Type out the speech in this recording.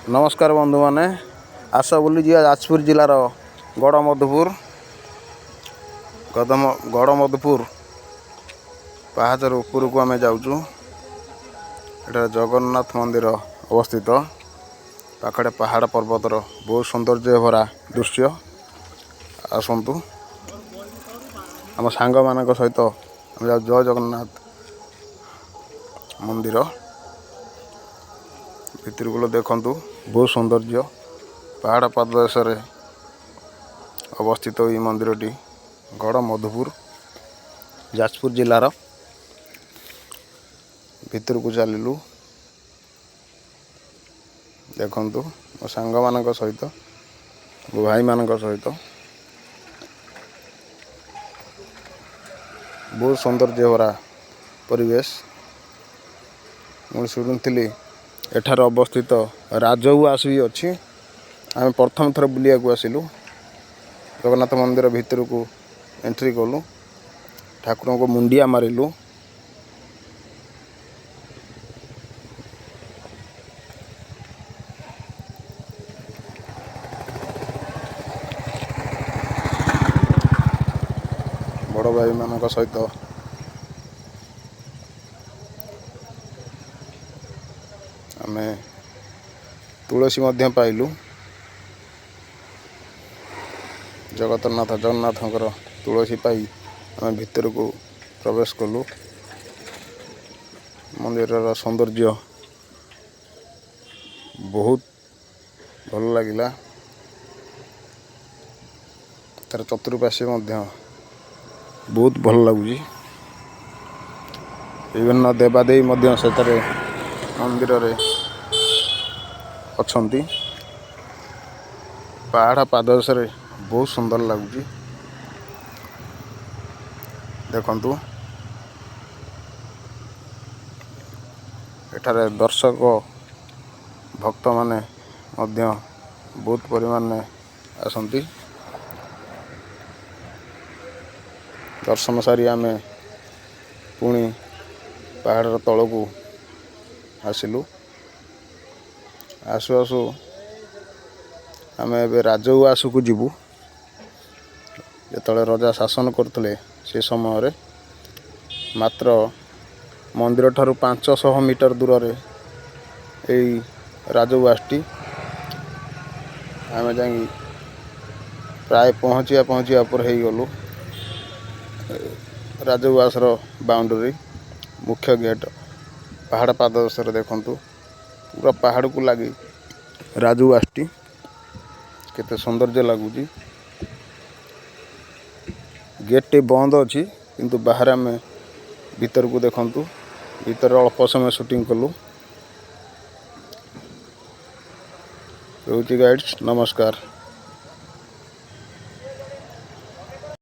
ନମସ୍କାର ବନ୍ଧୁମାନେ, ଆସ ବୁଲିଯିବା ଯାଜପୁର ଜିଲ୍ଲାର ଗଡ଼ମଧୁପୁର। ଗଡ଼ମଧୁପୁର ପାହାଚର ଉପରକୁ ଆମେ ଯାଉଛୁ। ଏଠାରେ ଜଗନ୍ନାଥ ମନ୍ଦିର ଅବସ୍ଥିତ। ପାଖରେ ପାହାଡ଼ ପର୍ବତର ବହୁତ ସୌନ୍ଦର୍ଯ୍ୟ ଭରା ଦୃଶ୍ୟ। ଆସନ୍ତୁ, ଆମ ସାଙ୍ଗମାନଙ୍କ ସହିତ ଆମେ ଯାଉ ଜୟ ଜଗନ୍ନାଥ ମନ୍ଦିର ଭିତରକୁ ଦେଖନ୍ତୁ, ବହୁତ ସୌନ୍ଦର୍ଯ୍ୟ। ପାହାଡ଼ ପାଦଦେଶରେ ଅବସ୍ଥିତ ଏଇ ମନ୍ଦିରଟି ଗଡ଼ମଧୁପୁର, ଯାଜପୁର ଜିଲ୍ଲାର। ଭିତରକୁ ଚାଲିଲୁ। ଦେଖନ୍ତୁ, ମୋ ସାଙ୍ଗମାନଙ୍କ ସହିତ, ମୋ ଭାଇମାନଙ୍କ ସହିତ। ବହୁତ ସୌନ୍ଦର୍ଯ୍ୟ ଭରା ପରିବେଶ। ମୁଁ ଶୁଣୁଥିଲି ଏଠାରେ ଅବସ୍ଥିତ ରାଜଉଆସ ବି ଅଛି। ଆମେ ପ୍ରଥମ ଥର ବୁଲିବାକୁ ଆସିଲୁ। ଜଗନ୍ନାଥ ମନ୍ଦିର ଭିତରକୁ ଏଣ୍ଟ୍ରି କଲୁ, ଠାକୁରଙ୍କୁ ମୁଣ୍ଡିଆ ମାରିଲୁ। ବଡ଼ ଭାଇମାନଙ୍କ ସହିତ ଆମେ ତୁଳସୀ ମଧ୍ୟ ପାଇଲୁ। ଜଗତନାଥ ଜଗନ୍ନାଥଙ୍କର ତୁଳସୀ ପାଇ ଆମେ ଭିତରକୁ ପ୍ରବେଶ କଲୁ। ମନ୍ଦିରର ସୌନ୍ଦର୍ଯ୍ୟ ବହୁତ ଭଲ ଲାଗିଲା। ତାର ଚତୁଃପାର୍ଶ୍ୱ ମଧ୍ୟ ବହୁତ ଭଲ ଲାଗୁଛି। ବିଭିନ୍ନ ଦେବାଦେବୀ ମଧ୍ୟ ସେଥିରେ ମନ୍ଦିରରେ ଅଛନ୍ତି। ପାହାଡ଼ ପାଦଦେଶରେ ବହୁତ ସୁନ୍ଦର ଲାଗୁଛି। ଦେଖନ୍ତୁ, ଏଠାରେ ଦର୍ଶକ ଭକ୍ତମାନେ ମଧ୍ୟ ବହୁତ ପରିମାଣରେ ଆସନ୍ତି। ଦର୍ଶନ ସାରି ଆମେ ପୁଣି ପାହାଡ଼ର ତଳକୁ ଆସିଲୁ। ଆସୁ ଆସୁ ଆମେ ଏବେ ରାଜଉଆସକୁ ଯିବୁ। ଯେତେବେଳେ ରଜା ଶାସନ କରୁଥିଲେ ସେ ସମୟରେ ମାତ୍ର ମନ୍ଦିର ଠାରୁ 500 ମିଟର ଦୂରରେ ଏଇ ରାଜଉଆସଟି। ଆମେ ଯାଇକି ପ୍ରାୟ ପହଞ୍ଚିବା ପହଞ୍ଚିବା ଉପରେ ହେଇଗଲୁ। ରାଜଉଆସର ବାଉଣ୍ଡରୀ ମୁଖ୍ୟ ଗେଟ୍ ପାହାଡ଼ ପାଦଦେଶରେ। ଦେଖନ୍ତୁ, ପୁରା ପାହାଡ଼କୁ ଲାଗି ରାଜଉଆସଟି କେତେ ସୌନ୍ଦର୍ଯ୍ୟ ଲାଗୁଛି। ଗେଟ୍ଟି ବନ୍ଦ ଅଛି, କିନ୍ତୁ ବାହାରେ ଆମେ ଭିତରକୁ ଦେଖନ୍ତୁ। ଭିତରେ ଅଳ୍ପ ସମୟ ସୁଟିଂ କଲୁ। ରହୁଛି ଗାଇଡ୍ସ, ନମସ୍କାର।